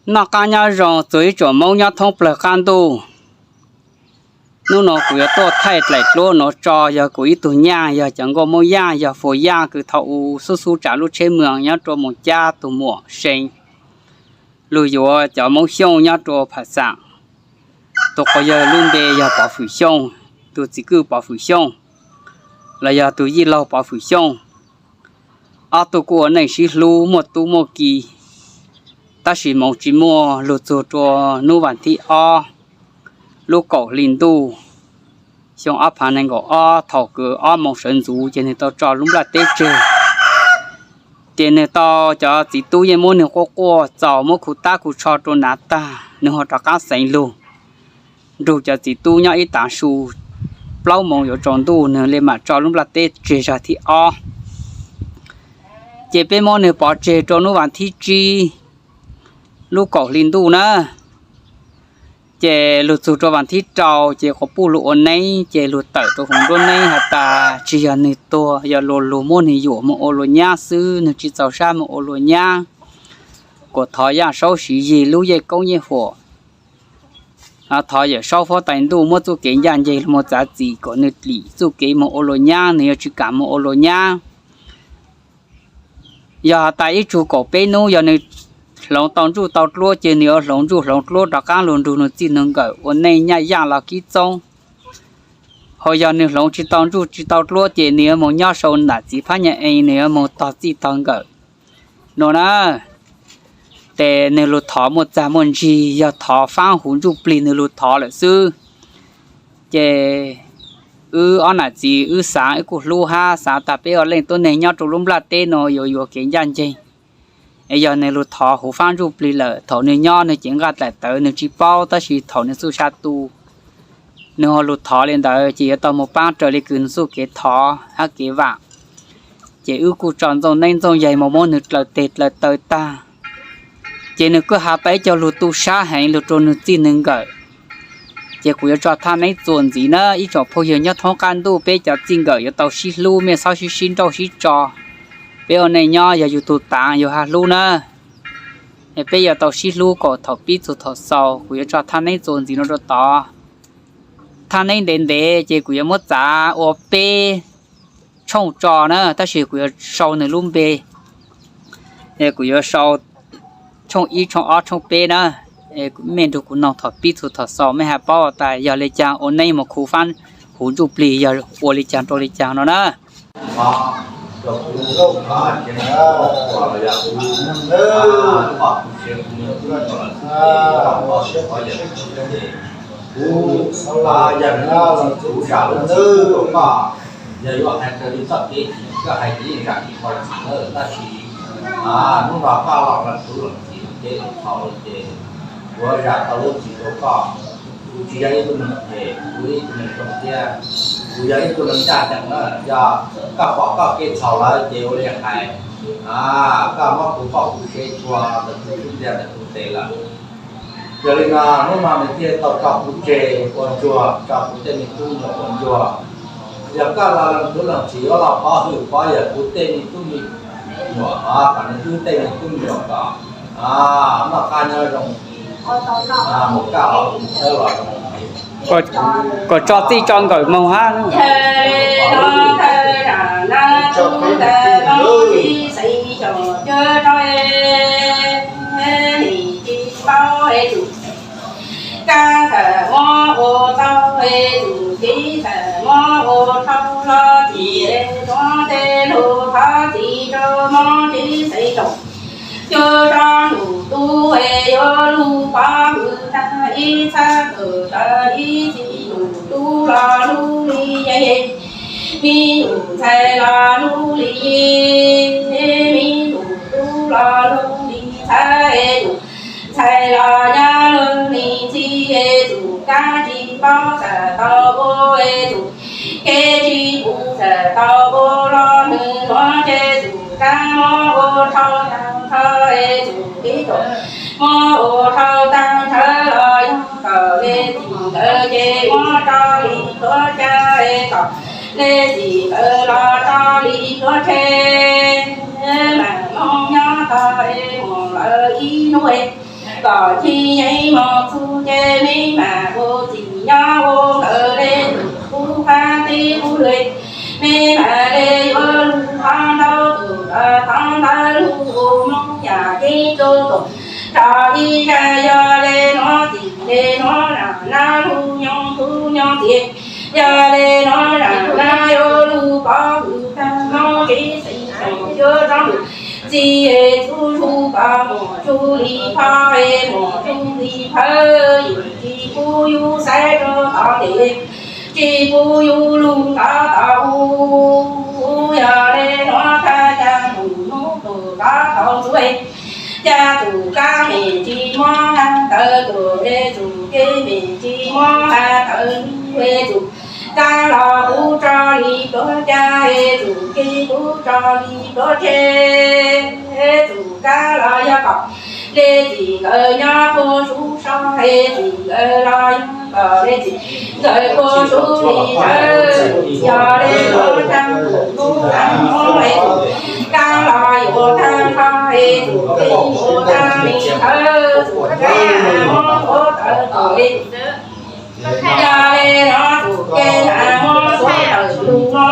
Noj qab nyob zoo txug ib tsoom Moob nyob thoob plawg qaab ntuj. Nub nua kuv yuav tuaj thaij dlaim dluab nuav tso, yog kuv ib tug nyaaj, yog cov nkauj Moob Yaaj, yog Fuas Yaaj kws thaus u xub xub tsav lub tsheb moos nyob rua Moos Cab tug muam See, lug yuav cov Moob Xyooj nyob rua Pham Xaam. Tug quas yawg lub npe yog Pov Fwm Xyooj, tug txiv kwj Pov Fwm Xyooj, los yog tug yij laug Pov Fwm Xyooj. Ob tug kuj ua neej sib hlub muaj tub muaj ki, tab sis moov tsi muaj. Lug txug rua nub vaas thib ob lub kaum hli ntuj xyoo ob phav nees nkaum ob, thaus kws ob moos sawv ntxuv ces nwg tau tso lub nplaj teb tseg. Ces nwg tau, cov txiv tub yeej muab nwg quaj quaj txaus, muab khu tab khu tsho rua nav tag, nwg ho rov qaab xeev lug nrug cov txiv tub nyob ib tav su. Plaub moos yuav tsaus ntuj nwg le maam tso lub nplaj teb tseg zag thib ob. Ces peb muab nwg pov tseg rua nub vaas thib tsib lub kaum hli ntuj na. Ces lug txug rua vaas thib rau ces quas puj lug ua neeb, ces lug tawm rua huv nruab neeb has tas tsi yog nwg tuag, yog luas lug muab nwg yuam moog ua luas nyab xwb, nwg tsi txaus sab moog ua luas nyab. Kuas thov Yaaj Saub Siv Yig lub yeej koob yeej huam, thov Yawm Saub Huab Tais Ntuj muab txuj kev ncaaj nceeg lug moog txav txim kuas nwg lim txuj kev moog ua luas nyab, nwg yuav tsi kaam moog ua luas nyab. Yog has tas ib tsug kaum peb nub yog nwg hloov tau ntsuj tau dluab ces nwg yuav hloov ntsuj hloov dluab rov qaab lug nrug nwg txij nwg nkawm ua neej nyaj yaaj los kib txoob. Ho yog nwg hloov tsi tau ntsuj tsi tau dluab ces nwg yuav moog nyob sau nam txiv phab nyaj ees, nwg yuav moog tog txij tog nkawm nua na. Ces nwg lug thov muaj txag muaj ntsig, yog thov faab huv ntsuj plig nwg lug thov lawm xwb. Ces wb ob nam txiv wb xaav, wb kuj hlub hab xaav tas peb ua leej tuab neeg nyob rua lub nplaj teb nuav yuav yuav kev ncaaj nceeg. Es yog nwg lug thov huv faab ntsuj plig lawm, thaum nwg nyob nwg cev nqaj dlaim tawv nwg tsi paub, tab sis thaum nwg txuj sa tu nwg ho lug thov le ntawd ces yuav tau moog paab raws le kws nwg txuj kev thov hab kev vaam. Ces wb kuj tso ntxooj neeb ntxooj yaig moog muab nwg dlaws teg dlaws taw tag. Ces nwg kuj has tas ib co lug tu sab heev lug rua nwg txij nwg nkawm. Ces kuv yuav tso thaj neeb txuas ntxiv na, ib tsoom phooj ywg nyob thoob qab ntuj, peb cov txij nkawm yuav tau sib hlub, mej txhob sib sib nrauj sib tso. Peb ua neej nyob yog yug tug taav yug hab hlub na, peb yuav tau sib hlub kom thaum pib txug thaum xaus. Kuv yuav tso thaj neeb txuas ntxiv no rua tod. Thaj neeb ntev ntev ces kuv yuav muab txav ua peb tshooj tso na, tab sis kuv yuav sau nwg lub npe. Kuv yuav sau tshooj ib, tshooj ob, tshooj peb na. Mej nrug kuv noog thaum pib txug thaum xaus, mej hab paub tas yog le caag ua neeb moog khuv faab huv ntsuj plig yog ua le caag rua le caag no na. Kuv, yog yuav hais raws li txoj kev, koj hais li zam li qhov txim lawm, tab sis hnub no koj los lees txuj lees txim kev txhaum lawm ces kuv zam tau lub txim rau koj. Kuv tsis yog ib tug neeg phem, kuv ib tug neeg zoo siab, kuv yog ib tug neeg ncaj ncees na. Yog koj pom koj kev txhaum lawm ces ua li hais, koj muab kuv poj kuv sev txhua ntawm kuv xub ntiag ntawm kuv tes lawm. Yog li no hnub no nws thiaj tau tso kuv tseg ua ntsuag, tso kuv tej me tub me nyuam ua ntsuag. Yog koj los lees txuj lees txim yuav los pov hwm pov yawm kuv tej me tub me nyuam, kom nws wb tej me tub me nyuam kom noj qab nyob zoo, mus kaj los mus tshawb los zoo. Kom tso txij tso nkawm moog hab. Kab txawm muab ua tau es tus kev txawm muab ua dhau los txim es muab tej lus thov txim rau mob tib xeev toom. Cuaj tso nus tub es yuav lug pov hwm tag ib txhab kawm ntawv ib txhis nus tub los lub li, me nus ntxhais los lub li, me nus tub los lub li ntxhais, tus ntxhais los nyob lub li ntxhi, tus kab tsis paub txawm tau ua, tus kev tsis pum txawm tau ua los nws nuav ces tus kab muab ua dhau tag nrho, tus kev tuam muab ua dhau tag nrho los yog kom le txim ntawd ces muab rau li tuav ca, kom le txim ntawd los rau li tuav rhe. Mam moog nyob tog es mus lawm ib hnub es Kom cig yeej mos txug ces mej mam ua txim nyob ua nkawd le tus qub qab teb qub lug, mej mam le yuav lug qhov ntau tus los qhov ntawd lug ua Moob yam keeb rua tuam nrog ib zag. Yog le nuav txim le nuav zam nab lug nyob tub nyob txiv, yog le nuav zam nab yuav lug pov hwm tag Moob tsev xeem xyoos cuab tsob lug txij es txhub zug pov muag zug li phawv es muag zug li phawv yim tsis pub yug xaiv rua tod tes, tsis pub yug lug tod tod u. Yog le nuav tag ca mus nub tus tod tau ntxuav, ca tus kab mem tsis muab has tawv tuam le tus kev mem tsis muab has tawv nub le tus kab los kuv tso li pluav ca es tus kev kuv tso li pluav tseg. Tus kab los yog kom le txim nkawd nyob puag sub so es txim nkawd los yog kom le txim nkawd puag sub li ntawd. Yog le nuav tag mus nub tag mob es tus kab los yuav tag nrho es tus kev yuav tag li ntawd, tus kab mob tuav tawv tuam li. Yog le nuav tus kev mob tuav tawv lug no,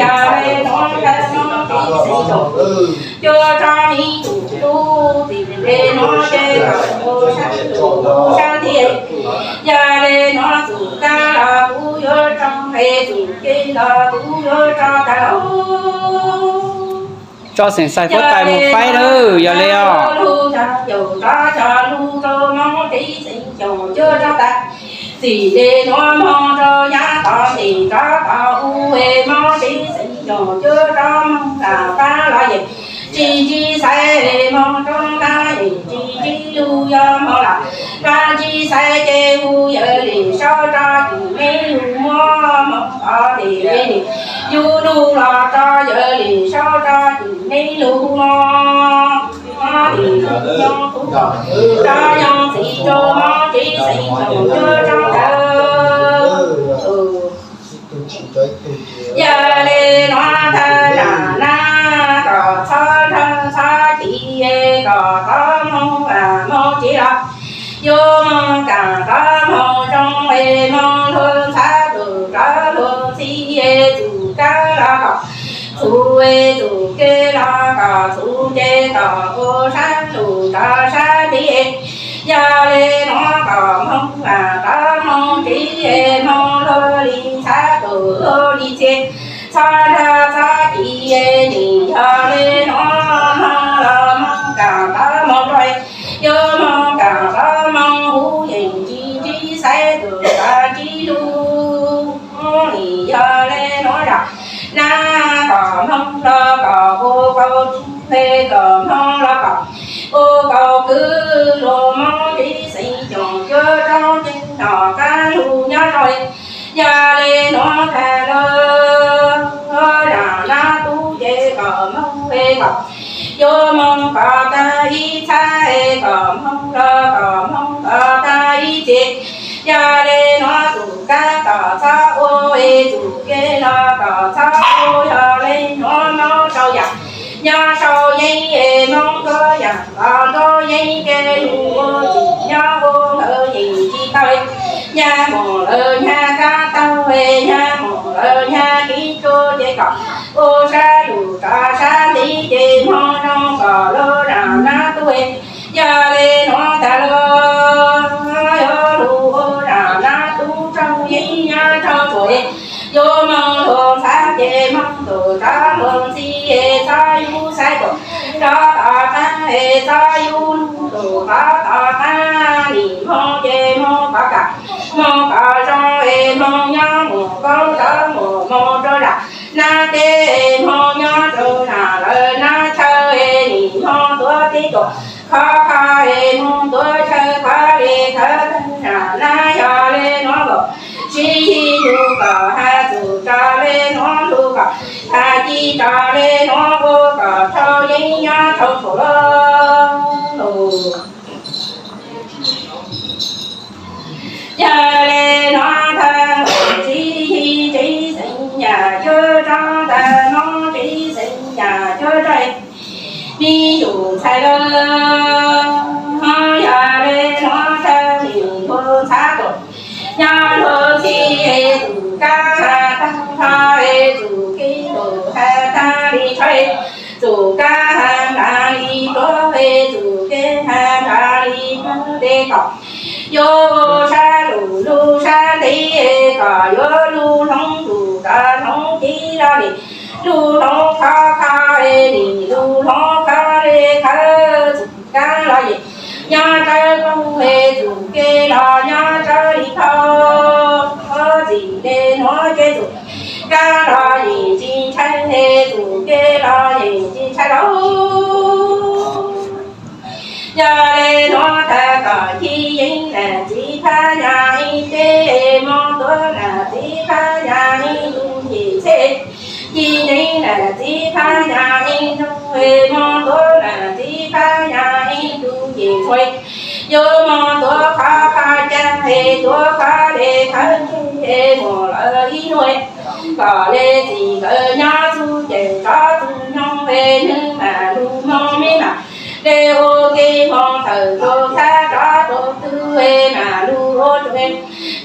yog le nuav tag mob tsev xeem xyoos cuab tsob me tus tub txij le nuav ces kom ua sab tus sab ntiag. Yog le nuav tus kab los kuv yuav tso es tus kev los kuv yuav tso tag. Tso xeem xais huab tais mus faib lawm yog le os. Lug tso caum tso cog lug rua Moob tsev xeem xyoos cuab tsob tag. Txij le nuav moog rua yav tom ntej rov tom u es Moob tsev xeem xyoos cuab tsob moog lam pab los yeej tsis ntsib xaiv es moog rua qab yeej tsis ntsib lug yog moog lam pab ntsib xaiv ces hu yawg Lis Saub rov kwm meb lug muab moog tod tes le nim yug lug los rua yawg Lis Saub rov kwm meb lug no. Lis Saub nyob tub rov nyob txiv rua Moob tsev xeem xyoos cuab tsob ntawd. Yog le nuav tag zam nab kom txhob nrag txhob ci es kom txhob moog lam moog tsev los yuav moog kaam txhob moog zoo es moog luag ntxhab tus rov luag ntxhi es tus kab los kom txhuv es tus kev los kom txhuv ces kom ua sab lug rov sab ntiv. Yog le nuav kom moog lam rov moog tsev es moog luag li ntxhab tus luag li txhia, txhob nrag txhob ci es nim yog le nuav moog los moog kaam txhob moog rua, yuav moog kaam txhob moog huv yeej tsis ntsib xaiv tus txhob ntsib lug. Nim yog le nuav zam nab kom moog los kom ua kaus tsug es kom moog los kom ua kaus kwv lug Moob tsev xeem xyoos cuab tsob nteeg nom qab lug nyob rua. Yog le nuav tag lug zam nab tub ces kom moog es kom yuav moog kom tag ib txhab es kom moog los kom moog kom tag ib txhia. Yog le nuav tus kab kom txhob ua es tus kev los kom txhob ua, yog le nuav Moob sau yaam nyob sau yeeb es Moob ntuav yaam los ntuav yeeb, kev lug ua txim nyob ua nkawd yeej tsis tau. Nyag mus lawm nyag kab taug es nyag mus lawm nyag kev tsua ces kom ua sab lug rov sab ntiv ces moog zoo kom lug zam nab tub. Yog le nuav tag lug yuav lug ua zam nab tub tsaug yeeb nyob tsaug tsuam, yuav moog lug ntxhab ces moog tus rov lug ntxhi es txhob yug xaiv tus rov tom qab es txhob yug lug tus rov tom qab. Nim moog ces moog kom kam moog kom zoo es moog nyob mus koob rov mus moog rua zam nab teb es moog nyob rua zam lawv nab chaw es nim moog tuav teb tuam khov kho es moog tuav chaw khov le thawv tag zam nab. Yog le nuav lug sib yig lug kom has txug tso le nuav lug kom has ci tso le nuav ua kom tsaug yeeb nyob tsaug tsuam lug. Yog le nuav tag lug sib yig tsev xeem yam cuab tsob tag, Moob tsev xeem yam cuab tsob, me nyuam ntxhais lawm. Tus kab has nrad li duab, tus kev has nrad li duab, tes kom yuav ua sab lus lub sab ntev, kom yuav lub hloov lus rov hloov ci los nim lub hloov khov kho, nim lub hloov khov li khawv. Tus kab los yim nyob rawv ploog, tus kev los nyob rawv li khov. Txim le nuav ces tus kab los yim tsis ntshai, tus kev los yim tsis ntshai lauj. Yog le nuav tag kom ci yeeb nam txiv phab nyas ib teb, mob tuav nam txiv phab nyas ib ntu nce txhej. Ci yeeb nam txiv phab nyas ib ntu, mob tuav nam txiv phab nyas ib ntu nce txhua. Yuav mob tuav qhov qhov cag, tuav qhov le khawv nce mus lawm ib nub. Kom le txim nkawd nyob txuj ces rov txuj nyoog, nwg mam lug moog me mam le ua ke moog tawm rua thab rov rua twg, mam lug ua rua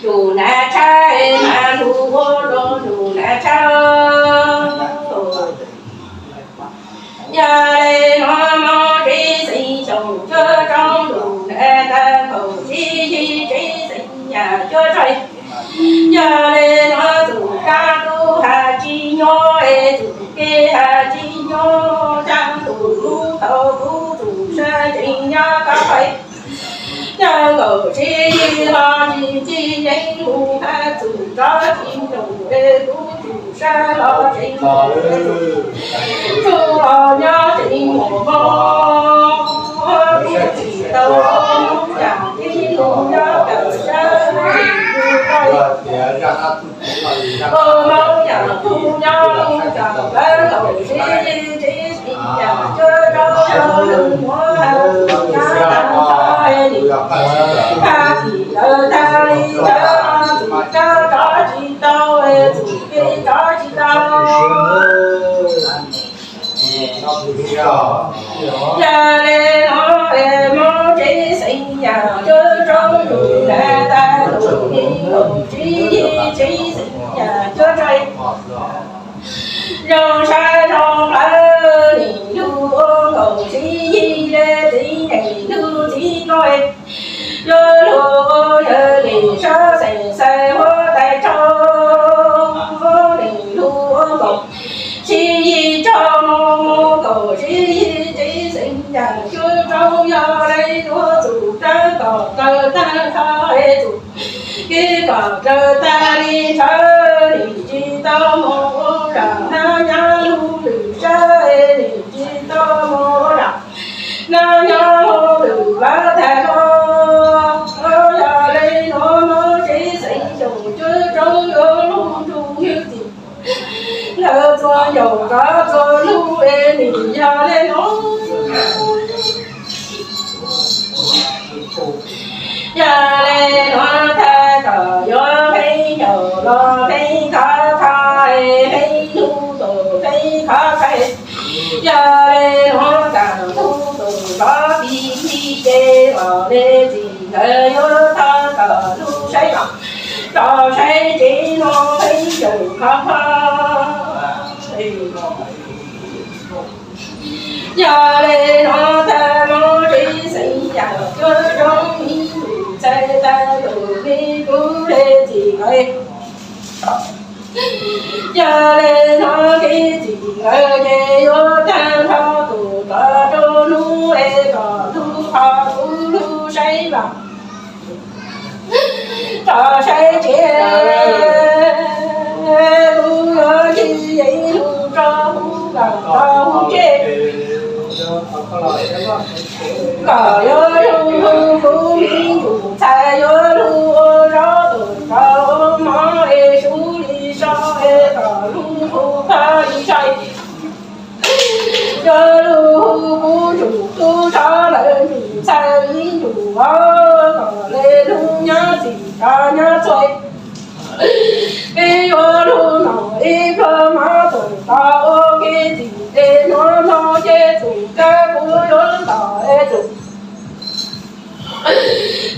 tus nam tshab, mam lug ua rua tus nam tshab. Yog le nuav moog tsev xeeb xyoo cuab roob lug nrag tag nkaus tsis yig tsev xeeb yam cuab roob. Yog le nuav tus kab tub has tsis nyuaj, tus kev has tsis nyuaj, caag tus lub tau tub tus sab tseem nyob koj qhais. Caag nkaus tsis yig los tsis ci yeeb lug has txug rov tsis nrug es tub tus sab los tseem tub los nyob tseem muaj mob. Tub tsis tau mob yam tib lug nyob kawm sab tsis tau. Ua mob yam tub nyob lug kawm lawv laus tsev, tsev tseem yam cuab roob yog lug muab has txug rov tag nrho es nim has txim lawv tag li ntawd, txug rov rov tsis tau es txug kev rov tsis tau. Yog le nuav es mob tsev xeeb yam cuab roob lug nrag tag nkaus tsis yig tsev xeeb yam cuab roob. Zoo sab zoo plawv nim lug ua nkaus tsis yig le txiv neej lug txiv tuag. Yuav lug ua yawg lim sab xeem xaiv huab tais rog, nim lug ua nkaus tsis yig rog mus, mus nkaus tsis yig tsev xeeb yam cuab roob. Yog le nuav txug rov kom kawm tag nrho es txug kev kom kawm tag li ntawd, nim tsis tau mus ua zam hnab nyob lub lwm sab, nim tsis tau mus ua zam hnab nyob lub lwm plawv tag nrho. Yog le nuav mob tsev xeeb xyoo cuab roob yuav lug nrug nwg txim nkawd txhua yaum kov txhua lug es nim yog le nuav. Yog le nuav tag kom yuav pheej yaum los pheej khov kho, pheej lug tus pheej khov kho. Yog le nuav tag lug tus rov tiv tig ces los le txim nkawd yuav tag kom lug saib los rov saib tsev nuav pheej yaum khov kho. Yog le nuav tag mob tsev xeeb yam cuab roob, me tus ntxhais tag tus me tub le txim nkawd. Yog le nuav kev txim nkawd ces yuav tag nrho, tus rov rua nub es kom lug qhov kuv lug saib vam rov saib tsev, kuv yuav ci yeeb lug rua kuv kom tau huv tshej. Kom yuav lug hu kuv me ntsuj ntxhais, yuav lug ua zaub tus rau mob es sub li so es kom lug hu pab li sai. Yuav lug hu kuv ntsuj tub rau lawv ntsuj ntxhais me ntsuj os, kom le lug nyob txim rov nyob txhua. Peb yuav lug noj ib pluag mov txug tau ua ke txim, es nuav mog ces txug kawg kuv yuav noj es txug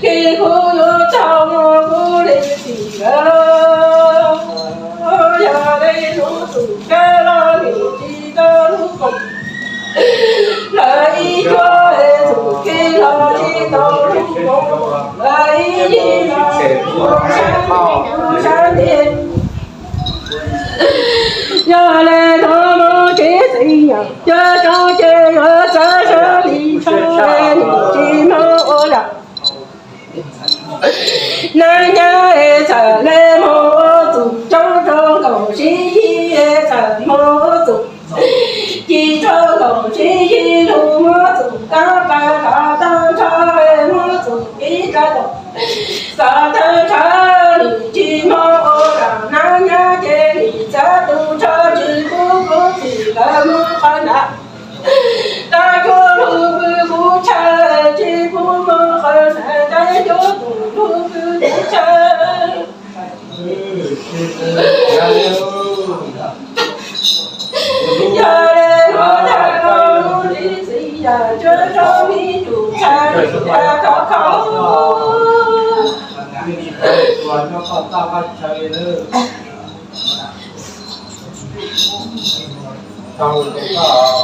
kev kuv yuav txog mog kuv le txim lawm. Yog le nuav txug kawg los nim tsis tau lug Yog le nuav mog tsis xeeb yam coj tso ces yuav xav sab li tshaj nws tsis moog ua yam. Nab nyab es txham le moog ua txug coob rua nkaus sib yig es txham moog ua txug ci rua nkaus sib yig lug muab txug kaab pais los tag nrho es muab txug ib rab tom xav tag nrho nws tsis moog ua yam. Nab nyab ces nws txav tus rog tsis pub kuv txim lawv moog qhov nrad. Tab kuv lug pw kuv chaw tsis pub moog qhov nrad, tab kuv lug pw kuv chaw. Yog le nuav tag lug tsis xeeb yam coj tso me nyuam ntxhais tag khov kho.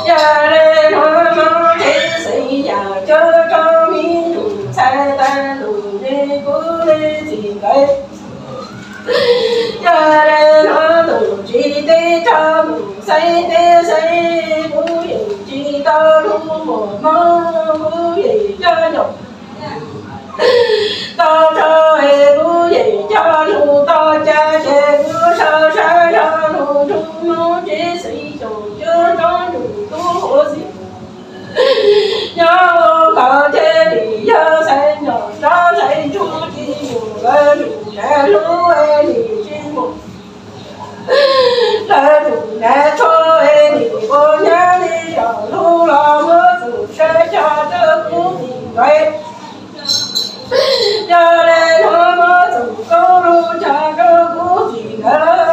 Yog le nuav mog tsis xeeb yam coj tso me nyuam ntxhais tag lug le kuv le txim ntxawm. Yog le nuav tus tsis teb rog mus xeeb teb xeeb, kuv yeej tsis tau lug muaj moog, kuv yeej coj nyom tau rog es kuv yeej coj lug tau cas ces kuv sau sab zog lug nrug moog tsis xeeb xyum coj tso nrug tub huv xim. Nyob ua nkaus ces nws yog xaiv nyom rov xaiv ntsuj ci mus lawv lug nrad lub es nws tsis mus. Lawv lug nrad tso es nws ua nyab li yog lug los muab txug saib cog rau kuv txim ntxawm. Yog le nuav muab txug koob lug cog rau kuv txim ntxawm.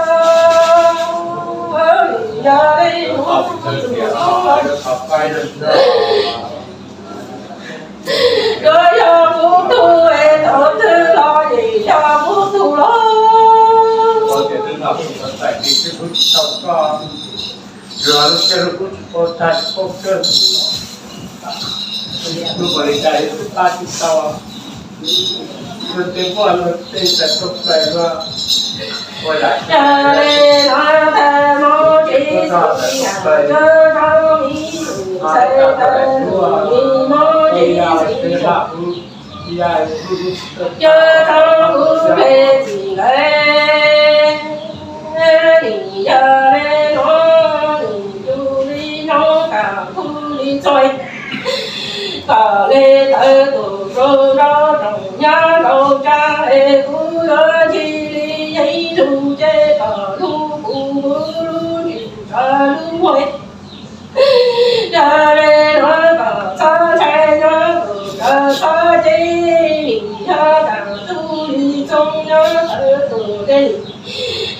Yog le nuav muab txug koob lug yuav yog kuv tug es thaum twg los yeej yog kuv tug los. Lub caij lub kub tsis paub tag tsis paub kawg, lub npaum li cas yuav tsis pab tsis tau, luag tej muaj luag tej txais tau plaws luag ua yam. Yog le nuav tag moog tsis xeeb yam coj tso me nyuam ntxhais tag lug le moog tsis xeeb yam coj tso kuv le txim ntxawm. Nws yog le nuav nws yug li nub kam kuv li txhua, kom le tawv tus rau nrov rooj nyab nraug tsa es kuv yuav ncig li yeeb lug ces kom lug kuv kuv lub ntsws tso lub muag. Yog le nuav kom txhob ntshai nyob tus ntawd txhob cem, nws yog tas tub li txooj nyob tawv tus dej,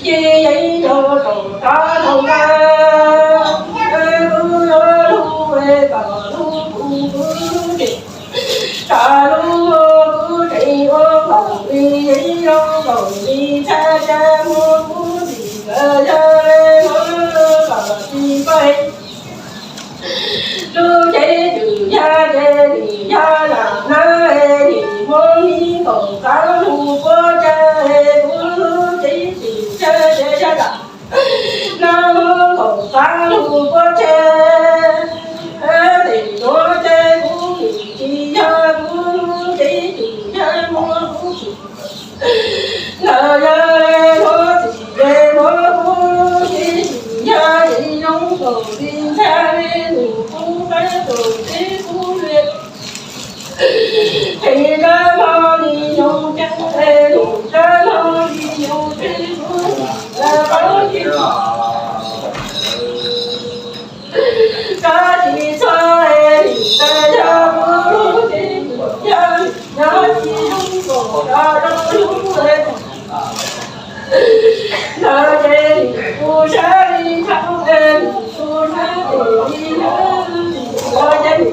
ci yeeb nraug rooj rov nraug nqa. Kuv yuav lug es kom lug kuv kuv lub ntsws tso lub muag, kuv tseem ua nkaus li yeeb zoo nkaus li ntxhais, cas muab kuv txim ntxawm. Yog le nuav kom tsis pab lub cev twm yag ces nws yog lam nab es nws muab me nkaum qab lug puab cag es kuv lub cev twm yag ces yog lam nab muab nkaum qab lug puab cag. Tes nuav ces kuv nws tsis yog kuv lub cev twm yag muab kuv txim ntxawm. Yog le nuav txim le nuav kuv lub cev twm yag yeeb zoo nkaus li ntxhais, nws kuv qab tus teb kuv le. Tseem rab hlo li nyob cas, nws rab hlo li nyob ces kuv txim ntxawm qab li. Kab tsis txhob es nws tas yog kuv lub cev twm yag, nyob tsis zoo nkaus rau zoo lub es. Ntawd ces nws kuv sab li nrhau es nws kuv sab tes li nrhau, ntawd ces nws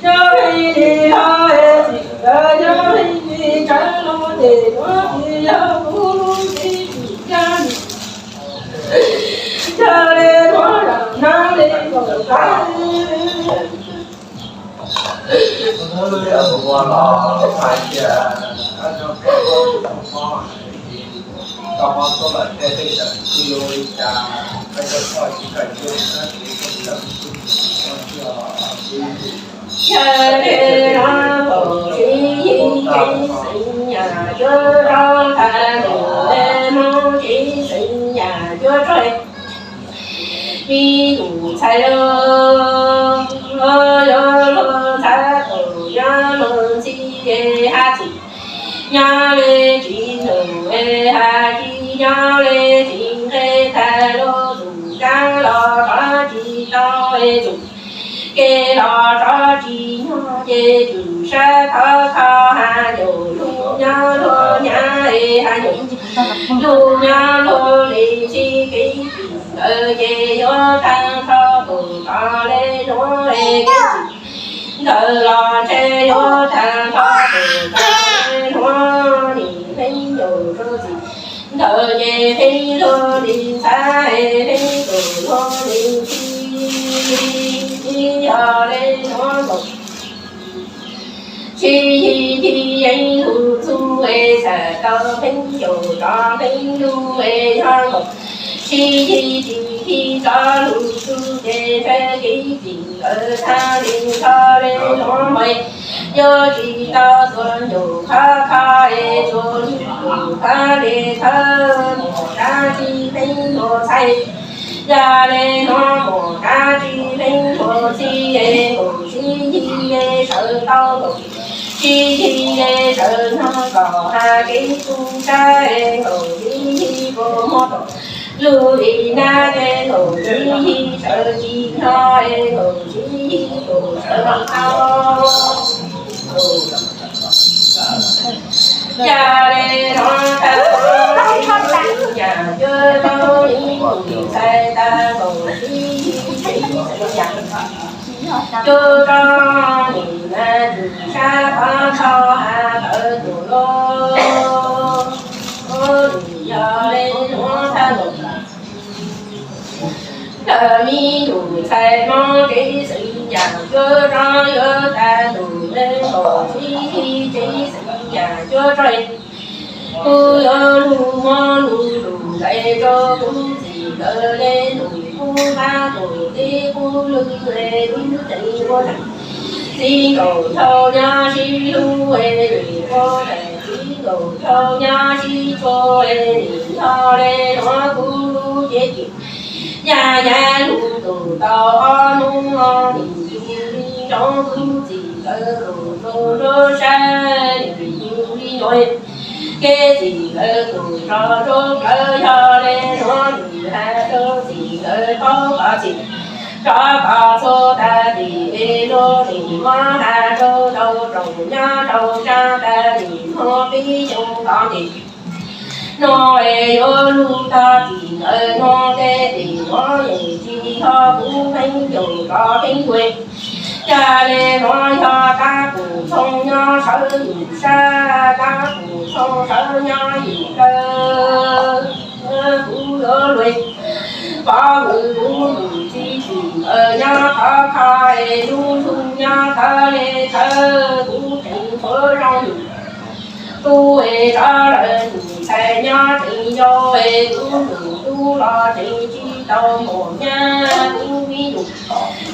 nyob li li hlo es txim ntxawm, nyob li li ntshav hlo ces nuav tsis yog kuv lub cev twm yag. Yog le nuav lam nab li nkaum qab. Yog le no pom tsis yig tsis xeeb yam cuab rog tag num le Hmoob tsis xeeb yam cuab rog. Me nyuam ntxhais los yuav luag ntxhab tus nyob luag ntxhi hab txim nyob le tsis num es hab tsis nyob le tsis nqe tag luag tus kab los rov tsis tau es tus ke los rov tsis nyob ces tsum sab thov kho hab nyuam lug nyob luag nyab es hab nyuam lug nyob luag li txhij kev txim ntawd ces yuav tag nrho tus tod le nuav es kev txim ntawd los ntshe yuav tag nrho tus tod le nuav nim pheej yuav rau txim ntawd ces pheej luag li ntxhab es pheej tus luag li txhij yog le nuav nkaus. Tsis yig tsis yeej lug txuj es xam tau pheej yuav rov pheej lug es yog nkaus. Tsis yig tsis yig rov lug txuj ces ntshe kev txim ntawd txhaj li nrho le nuav npaum. Yuav tsis tau tuav ncaus qhov kho es tsuas yug tus qhov le thawb mus dab tsi pheej luag ntxhais. Yog le nuav mus dab tsi pheej luag txhij es nkaus tsis yig es sawv tau nkaus. Tsis yig es sawv nyob nkaus hab kev tub sab es nkaus tsis yig puas muaj tau lug li nab es nkaus tsis yig sawv tsis nyob es nkaus tsis yig tus sawv tsis tau. Yog le nuav tag yam cuab rog li ntxhais tag nkaus tsis yig tsis xeeb yam cuab rog nim mas tsis sab thov kho hab tawv tus lug nim yog le nuav tag nkaus. Ntawm me nyuam ntxhais Hmoob kev xeeb yam cuab rog yuav tag num le nkaus tsis yig tsis xeeb yam cuab rog. Kuv yuav lug muab lug lug ntawd rau kuv txiv nkawd le num kuv hab tus tib kuv lug le lub tsev ua tag. Txiv nkaus dhau nyob sib hlub es ua tag, txiv nkaus dhau nyob sib tshua es nim yog le nuav kuv lub cev txim. Nyab nyab lug tus tau ob hnub no nim yug li nroo kuv txiv nkawd tus nroo nruab sab nim yug li nroo. Kev txim nkawd tus nroo nruab plawv yog le nuav nim has rau txiv nkawd paub qhov txim. Rov qhov txhua tag tim es luag nim muab has rau tau roos nyob rau sab tag nim muab pib xyoo tod ntej. Nuav es yuav lug tag tim ntawd nuav kev tim nuav yeej tsis yog kuv pheej caum rov pheej tuaj. Yog le nuav yog kab pum txhooj nyob sawv yim sab, kab pum txhooj sawv nyob yim dawb, kuv yuav luag pov hwm kuv tus txiv tsim nyob qhov kho es lub ntug nyob thawv le thawv kuv tseem tshuav zoo yim. Tub es rov lawm tus ntxhais nyob tseem yau es kuv tus tub los tseem tsis tau mus nyab, kuv me tus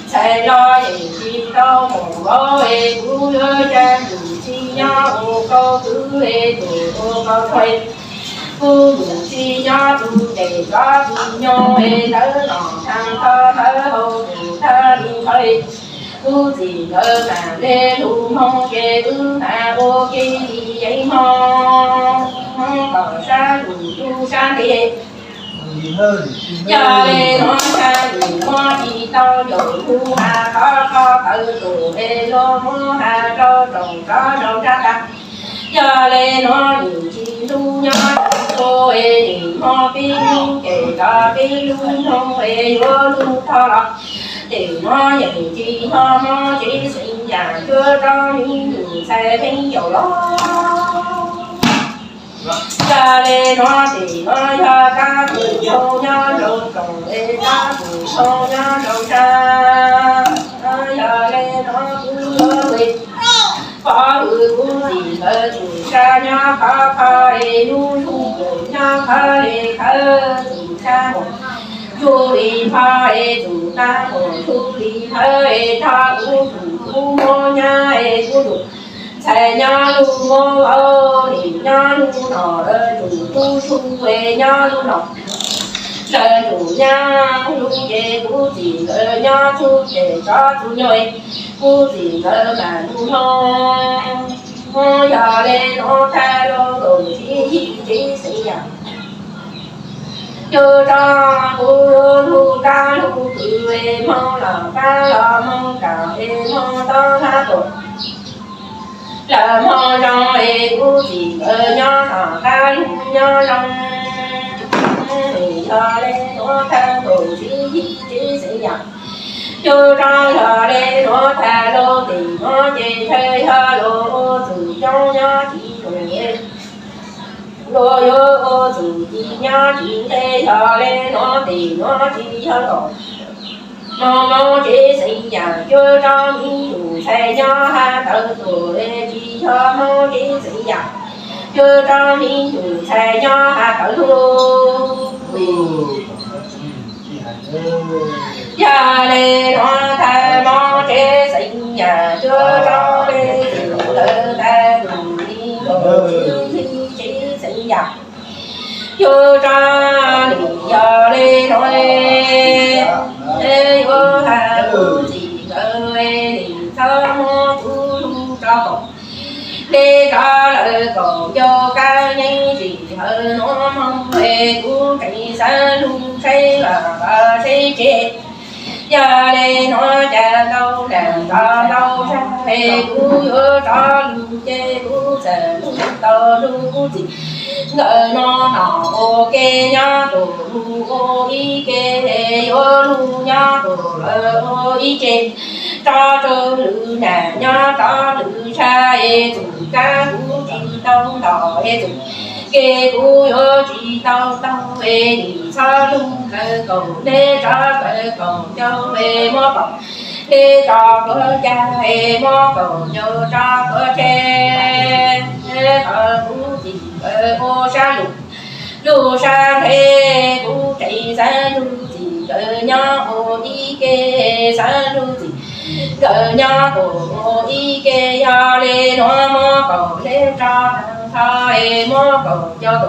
ntxhais los yeej tsis tau mus vauv es kuv yuav ca tus txiv nyob ua kau kwv es tus ua kau rog. Kuv tus txiv nyob tus tes rov tus nyoog es lawv los tag nrho lawv hau tus thawj li nqhawv. Kuv txiv nkawd mam le lug hmoo ces wb mam ua ke li yeev hmoo, hmoo kom sab lug lub sab ntev. Yog le nuav sab lug muab tsis tau ncaus lug has qhov kho tawv tus es luag muab has rau roos rov rau sab tag. Yog le nuav nim tsis lub nyob tsis tau es nim muab peb lub ces rov peb lub hmoo es yuav lug tho los. Ces nuav yeej tsis yog mob tsis xeeb yam cuab rog me nyuam ntxhais pheej caum los. Yog le nuav ces nuav yog kab pum txhooj nyob rau roos es kab pum txhooj nyob rau sab. Yog le nuav kuv yuav luag Kuv txij nkawm txhua tsav nyob qhov qhov es lub ntuj nyob qhov li qhawv txhua tsav mus. Tsuj li npho es txhua tsav mus, tsuj li npho es txhua kuv txhua kuv mob nyab es kuv txhua ntxhais nyob lub mob, nim nyob lub no lawm txhua kuv txhua es nyob lub no. Lawv txhua nyab lub ces kuv txij nkawm nyob txhua ces tsob txhua nyuag es kuv txij nkawm mam lub hlob. Yog li nuav thawj lub kaum tsib yim tsib xeeb yam, yug rau kuv lub kab lub kws es moog los kab los moog kaum es moog tau hab tuam. Lawv moog zoo es kuv txij nkawm nyob no kab lug nyob zoo. Yog li nuav thawj kaum tsib yim tsib xeeb yam, yug rau yog li nuav thawj lub tim nuav ces ntshe yog lug ua txug coob nyob tsis zoo, lug yuav ua txug ci nyob tsis ntshe yog li nuav tim nuav tsis yog los. Moog moog tsib xeeb yam, yug rau miv nyuj ntxhais nyob hab tawv tuam, tsis yog moog tsib xeeb yam, yug rau miv nyuj ntxhais nyob hab tawv lug. Yog li nuav thawj moog tsib xeeb yam, yug rau le txug lawv tawv lug li lug tsib xeeb yam, yug rau nim yog li nuav, yuav hab kuv txij nkawm nim txhob muab kuv lug rau kaum, le rau lawv kaum yug kab nyeeb tsis hawv nuav moog es kuv tseem xaav lug saib los los saib tseg. Yog li nuav cas tau nam tau tau sab es kuv yuav rov lug ces kuv txawm lug tau lug kuv txij nkawm no no ua ke nyob tus lug ua ib ke, yuav lug nyob tus lawv ua ib ke. Rov rau lwm nam nyob rov lwm tshaj es txug kab kuv tsis tau ntaus es txug ke kuv yuav tsis tau tau es nim txhob lug kawm kaum le rov kawm kaum yug es muab kaum le rov kuv cag es muab kaum yug rov kuv tseg. Qhov kuv txij nkawm ua sab lug, lug sab ntshe kuv tseem xaav lug txij nkawm nyob ua ib ke, xaav lug txij nkawm nyob ua ib ke. Yog li nuav muab kaum le rov tag nrho es muab kaum yug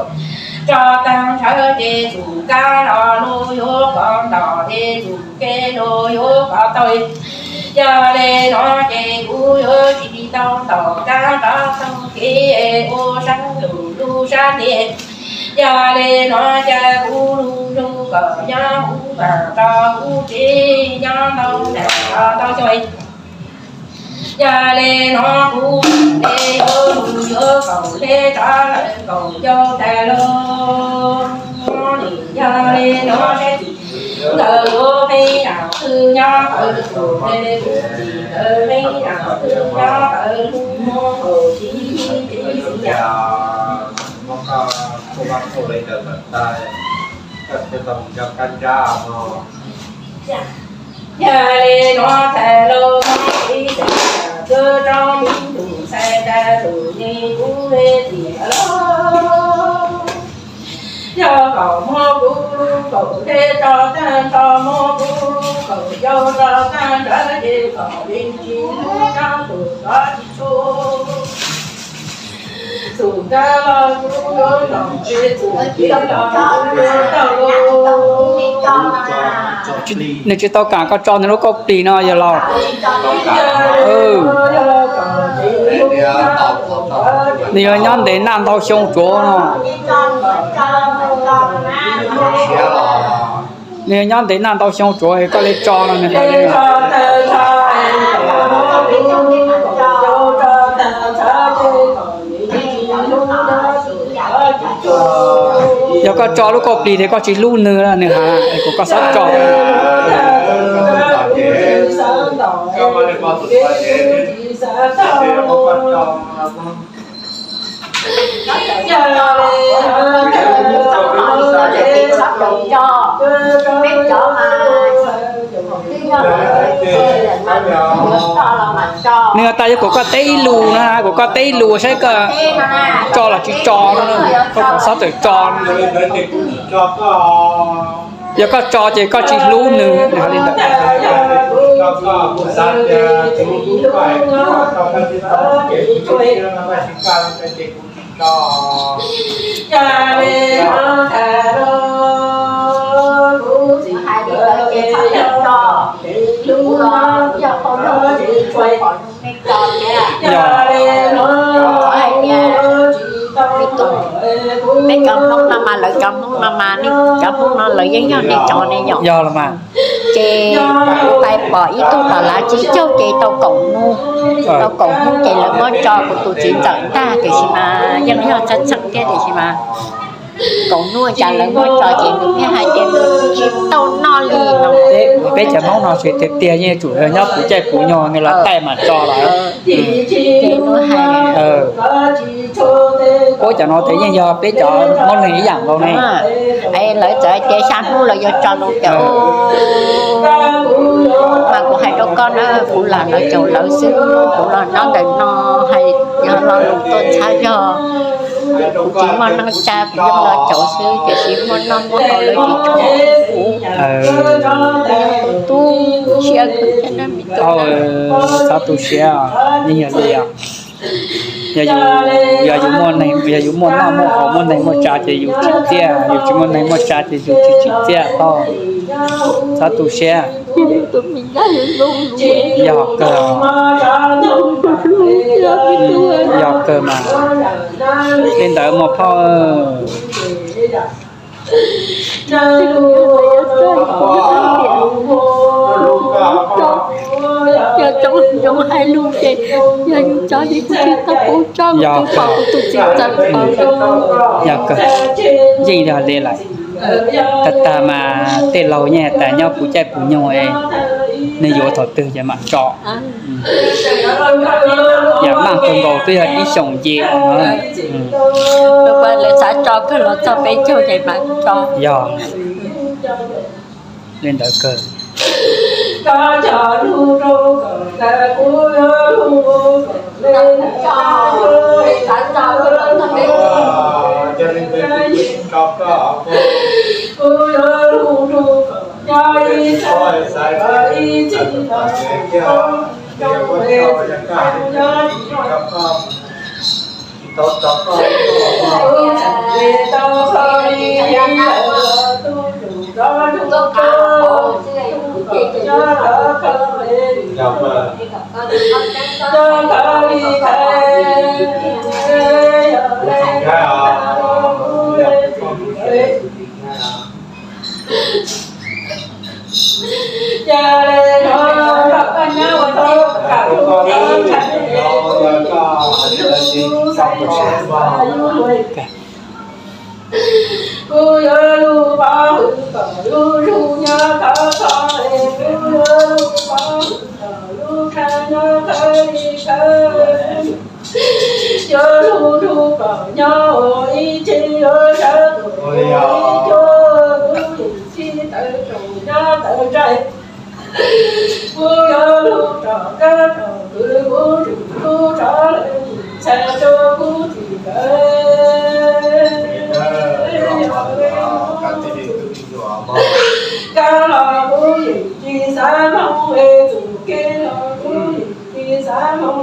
rov tag nrho ces txug kab los lug yuav kov ntaus es txug ke lug yuav kov tau. Yog li nuav ces kuv yuav tsis tau ntaus kab rov tau kev ua sab lug lug sab ntiag. Yog li nuav ces kuv lug lug kom nyob kuv mam rau kuv tsev nyob ntau tag rov tau xyoo. Yog li nuav kuv le yuav lug yuav kaum le rov lawv kaum yug tag lug. Nim yog li nuav saib txij nkawm yuav peb yaam twg nyob tawv lug, le kuv txij nkawm peb yaam twg nyob tawv lug, moog kaum tsib tsib xeeb yam. Yog li nuav tag lug moog tsib xeeb yam, yug rau miv nyuj ntxhais tag lug, nim kuv le txij nkawm lug. Yog kom muab kuv lub kaum le rov tag nrho, muab kuv lub kaum yug rov tag nrho ces kom le tsis lug nyob tus kov tsis tshua. Txug kab los kuv yuav ntaus, txug kev los kuv yuav tau lug. Nws tsis tau kam koj tso nws lub kauj plig no yog los. Nws yuav nyob ntev naj ntau xyoo tsuav no. Nws yuav nyob ntev naj ntau xyoo tsuav koj le tso no nws hais li no. Yog koj tso lub kauj plig ces koj tsis hlub nws, nws hais kuv koj xav tso. Nws tas yuav kom koj teb ib lus no, kom koj teb ib lus saib koj tso los tsis tso no, koj kom xob tawm tso. Yog koj tso ces koj tsis hlub nws, nws hais li ntawd. Yog, peb cov Hmoob no mas lawv cov Hmoob no mas, cov Hmoob no lawv yeej yog nej cov ne yom. Yog los mas. Ces kuv pais pom ib tug tom lav tsib caug ces tau kaum hnub, tau kaum hnub ces lawv muab tso kuv tus txiv ntxawm ntag, tiam sis mas yeej yog txheeb txheeb thiab, tiam sis mas kaum hnub cas lawv muab tso ces nws thiaj hais tias nws tsis tau noj li no. Peb cov Hmoob no tsis tiag tiag, yeej yuav tsum nyob puv caij puv nyoog nws los taij mas tso lawm. Ua cov no ces yeej yog peb cov Hmoob neeg ib yam nkaus ne. Lawv txawm hais tias xya hnub lawv yuav tso no ces, mas kuv hais rau koj na, kuv lam los caum lawv xwb, kuv los nyob ntawm no, hais yog lo lus tuaj txhab zog, kuv tsis muaj neej tsa, kuv yeej los caum xwb, tiam sis muaj noj muaj haus lawv tsis tshua kuv. Kuv yog tus tu siab kawg thiab na. Txhob tu siab, yeej yog li os. Yog, yog yus muaj neeg, yog yus muaj noj muaj haus, muaj neeg muaj tsa ces yus tsim txiaj, yus tsis muaj neeg muaj tsa ces yus tsis tsim txiaj os. Txhob tu siab. Yog kawg, yog kawg mas. Li ntawd mas phauj. Yog cov zoo hais lus ces yog yus cov ces kuv tsis tau paub tso kuv twb pom kuv tus txiv ntxawm pom. Yog kawg, yeej yog li lawm. Tag tag mas tej laus yeej hais tias nyob puv caij puv nyoog, nws yuav thaum twg ces mam tso. Yam maj kawg nkaus twb yog ib xyoos nce. Lawv xav tso kawg los txog peb caug ces mam tso. Yog li ntawd kawg. Kuv yuav lub pov hwm kom lub zug nyob khov kho, kuv yuav lub pov hwm kom lub kha nyob khawv li khawv. Yuav lub ntuj kom nyob ua ib txhis, yuav sawv tus ua ib cuag, kuv yeej tsis tawm tsam nyob tawm tsaig. Kuv yuav lub rog kab rog kwv, kuv tsum lub rog lawm, txhais rau kuv tsis kawg. Kab los kuv yeej tsis xav mloog, es txum kev los kuv yeej tsis xav mloog.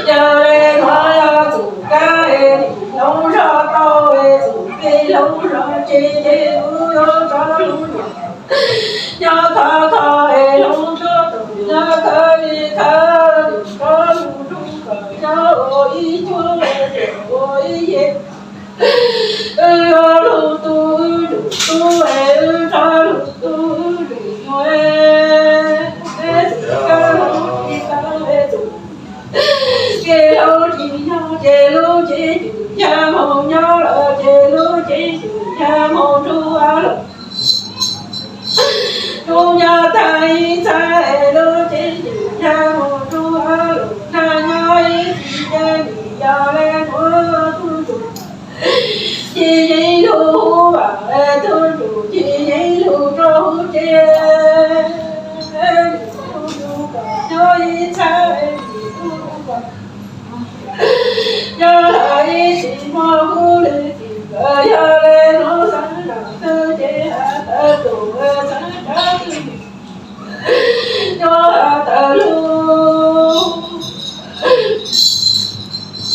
Yog le nuav yog txum kab es nim hloov zog tau, es txum kev hloov zog tseg, ces kuv yuav rov lub nyob khov kho es hloov tuab tus nyob khawv li khawv, tus rov lub ntuj kom nyob ua ib cuag, ua ib yam. Wb yuav lug tub wb lug tub es wb rov lug tub wb lug nyuam, es koj lug tsis tau es tus kev hloov tsis nyob, ces lub cev twm yag moog nyob lawm, ces lub cev twm yag moog nrug av lug. Nrug nyob tag ib txhab es lub cev twm yag moog nrug av lug, nag nyob ib txhis ces nim yog le nuav.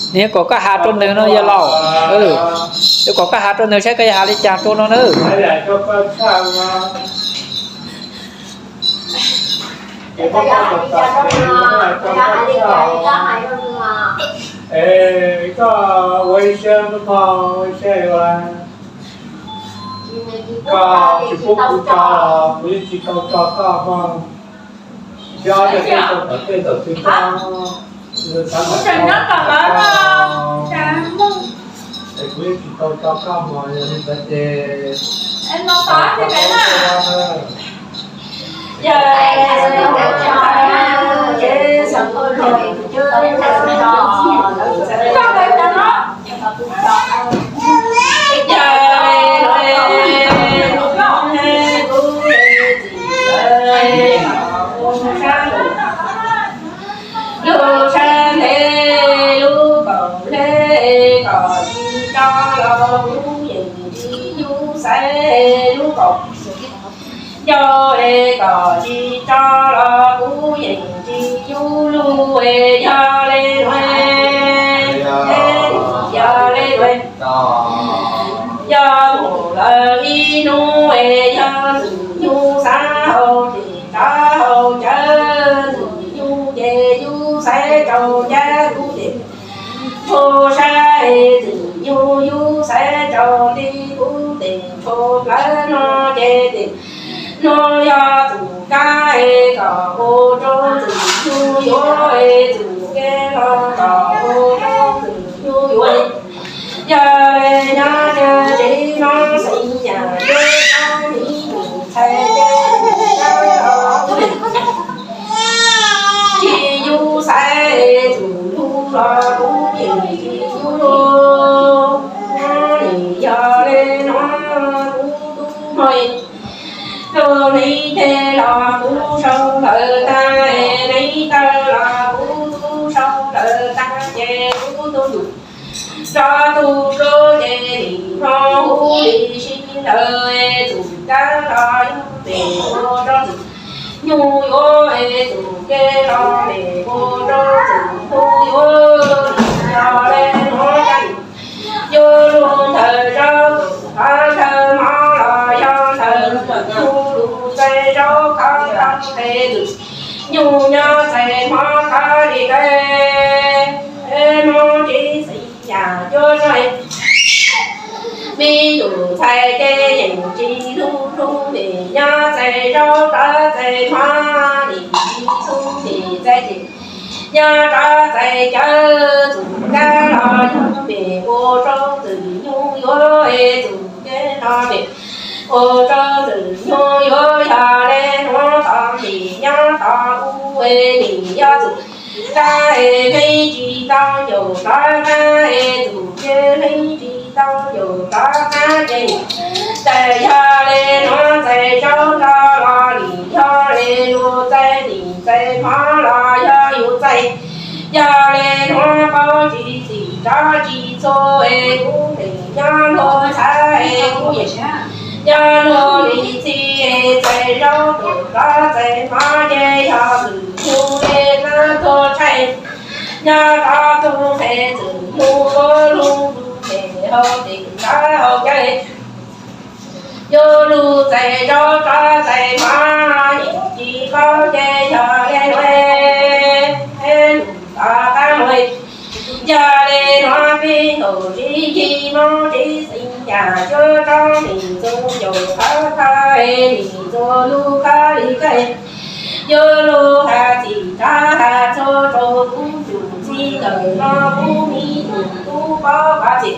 Niag kom koj has rau nws no yog laus, yuav kom koj has rau nws saib koj yuav has li cas rau no na. Es koj ua ib siab, koj ua ib siab, koj tsis pub kuv tso los kuv yeej tsis tau tso koj mog. Nco tej tau tom tej thaum twg koj, es kuv yeej tsis tau tso koj mog, yog li ntawd ces lub sab ntev lub kaum hle, kom tsis tso los kuv yeej tsis yus xaiv lub kaum nco, es kom tsis tso los kuv yeej tsis yus lug, es yog li nuav, yog li nuav, yog mus lawm ib hnub es yog Ntxwg Nyug xaav hau tes rov hau cawv, Ntxwg Nyug ces yus xaiv rau cawv kuv tes, ntshua sab es Ntxwg Nyug yus xaiv rau nti kuv tes, ntshua plawv no ces tes, no yog tus kab es kom ua rau Ntxwg Nyug yuav, es tus kab los kom ua rau Ntxwg Nyug yuav. Yog li nyob ntsia tsev no xeeb yam yuav tau miv tus ntxhais ces tsis yus xaiv tus lug los kuv yeej tsis yus lug. Nim yog li no kuv tub hmoob, lug li ntawd los kuv sau lawm tag, li ntawd los kuv tub sau lawm tag ces kuv tub ntuj rov tug rau ces nim no huv li sib ntawd, tus kab los yog pem ua rau Ntxwg Nyug yuav, tus kab los pem ua rau Ntxwg Nyug yuav. Yog li nuav yus lug ntawm zaub qhov thawj hmo los yog ntawm yus lug txais zaub qhov thawj tes, Ntxwg Nyug nyob txais hmo qhov li ntawd, hmo tsev xeeb yam yuav tso. Miv tus ntxhais ces yeej tsis lug lug, nim nyob txais zaub rov txais hmo, nim tsis lug nim txais ces nyob rov txais cawv, tus kab los yog pem ua rau Ntxwg Nyug yuav, tus kab los pem ua rau Ntxwg Nyug yuav. Yog li nuav tod nim nyob tod u, nim yog tus kab es hleb tsis tau ncaus rov qab, tus kab hleb tsis tau ncaus rov qab ces txawm yog li nuav txais zaub nrog los nim yog li lug txais nim txais hmo los yog yus txais. Yog li nuav paub tsis txim rov tsis txhua es kuv nim nyob luag txhav es kuv yeej nyob luag li txhij es txais zaub tus rov txais hmo ces yog Ntxwg Nyug es nab tuag tshaib, nyob rov tug es Ntxwg Nyug ua lug tug es hau tes rov hau cawv. Yus lug txais zaub rov txais hmo, yeej tsis paub ces yog li nuav, lug tom qab nuav. Yog li nuav peb nkaum tsib yig Moob tsev xeeb yam yuav tso, nim txuas ncaus qhov thawj, nim txuas lug qhov li kawg. Yus lug has txim rov has txhua rau kuv tus txiv ntawm no, kuv miv tus tub paub qhov txim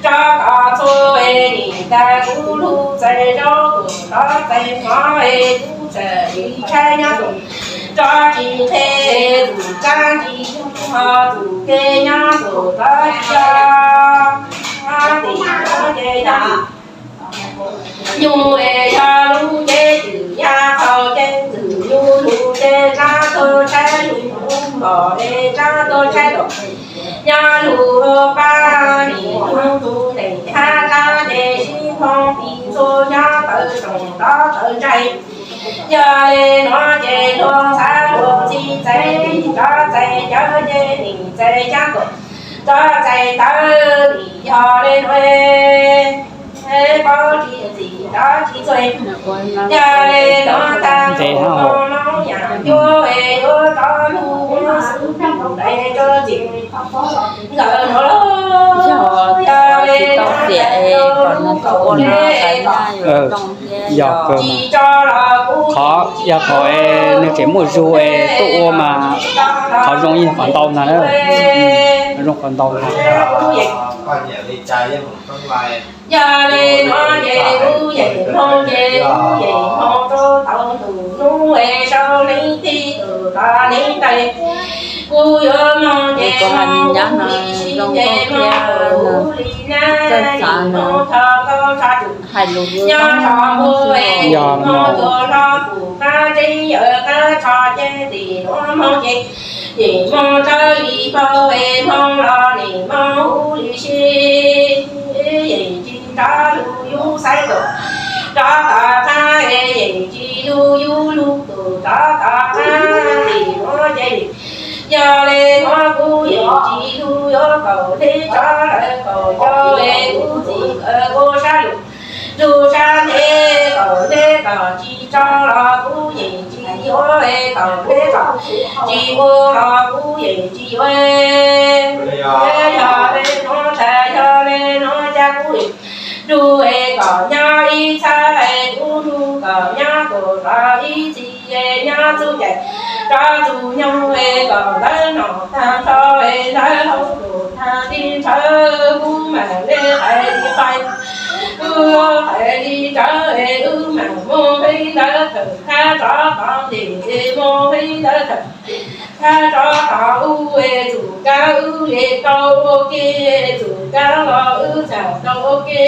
rov kom txhua es nim tag kuv lug txais zaub tus rov txais hmo es kuv txawm ib tshaib nyob tus rov tsis nqe, tus kab tsis yug ho tus ke nyob tus rov tsis yog. Tim no ces yog Nyug es yog lub cev twm yaj qhau ces Ntxwg Nyug lug ces rab tuag tshaib lug, lub npom es rab tuag tshaib los nyob lug pab nim Nyug tus neeg hab rab ces sib nphoo pis ntxhua nyob tawv tsoom rov tawv ntsais. Yog li nuav ces luag txhav luag txhij txais rov txais cawv ces nim txais cab tuaj Tso txais tawv nim yog le nuav, paub tsis txim tso tsis txuag. Yog le nuav tag ntev hab hauv mob yam yuav yuav rov lug muab xwb dais tso txim nkawd nuav los. Yog le tsis tau xiam es kom nws tau ua no xaiv na, yuav zoo thiab. Yog kawg mas. Qhov yog thaum es nws tseem muaj zug es tuaj ua mas qhov zoo yeej qhov ntau ntag na. Zoo qhov ntau ntag. Yog le nuav ces kuv yeej hmoo ces kuv yeej hmoo rau tau ntu nub es sau leej tij tus tod leej tij. Kuv yuav hmoo ces hmoo li sib nce hmoo li nab li hmoo thov koj txhob tsum nyob tso hmoo es hmoo tuaj hlo kuv qab tseeb yawm qab tsho ces tim nuav hmoo ces yeej hmoo tawv li paub es hmoo los nim hmoo huv li sib yeej tsis nrov lug yus xaiv tus rov tom qab es yeej tsis lug yus lug tus rov tom qab tim nuav ces yog le nuav kuv yeej tsis lug yuav kaum dleb tso lawm kaum rau es kuv txiv nkawd ua sab lug lug sab ntev kaum dleb kom tsis tso los kuv yeej tsis yuav es kaum dleb kom tsis ua los kuv yeej tsis yuav. Yog le nuav tas yog le nuav cas kuv yeej nrug es kom nyob ib txhab es kuv nrug kom nyob tus rov ib txhis es nyob txuj cai rov txug nyoog es kom ntawv nom tag nrho es ntawv hauv lus tag li ntshaw kuv mam le qhais li qhais. Kuv qhais li tsawv es wb mam mus peb ntawv thawm thab rov qhov ntej es mus peb ntawv thawm thab rov qhov ub es txuj kab wb le tau ua ke, txuj kab los wb txham tau ua ke.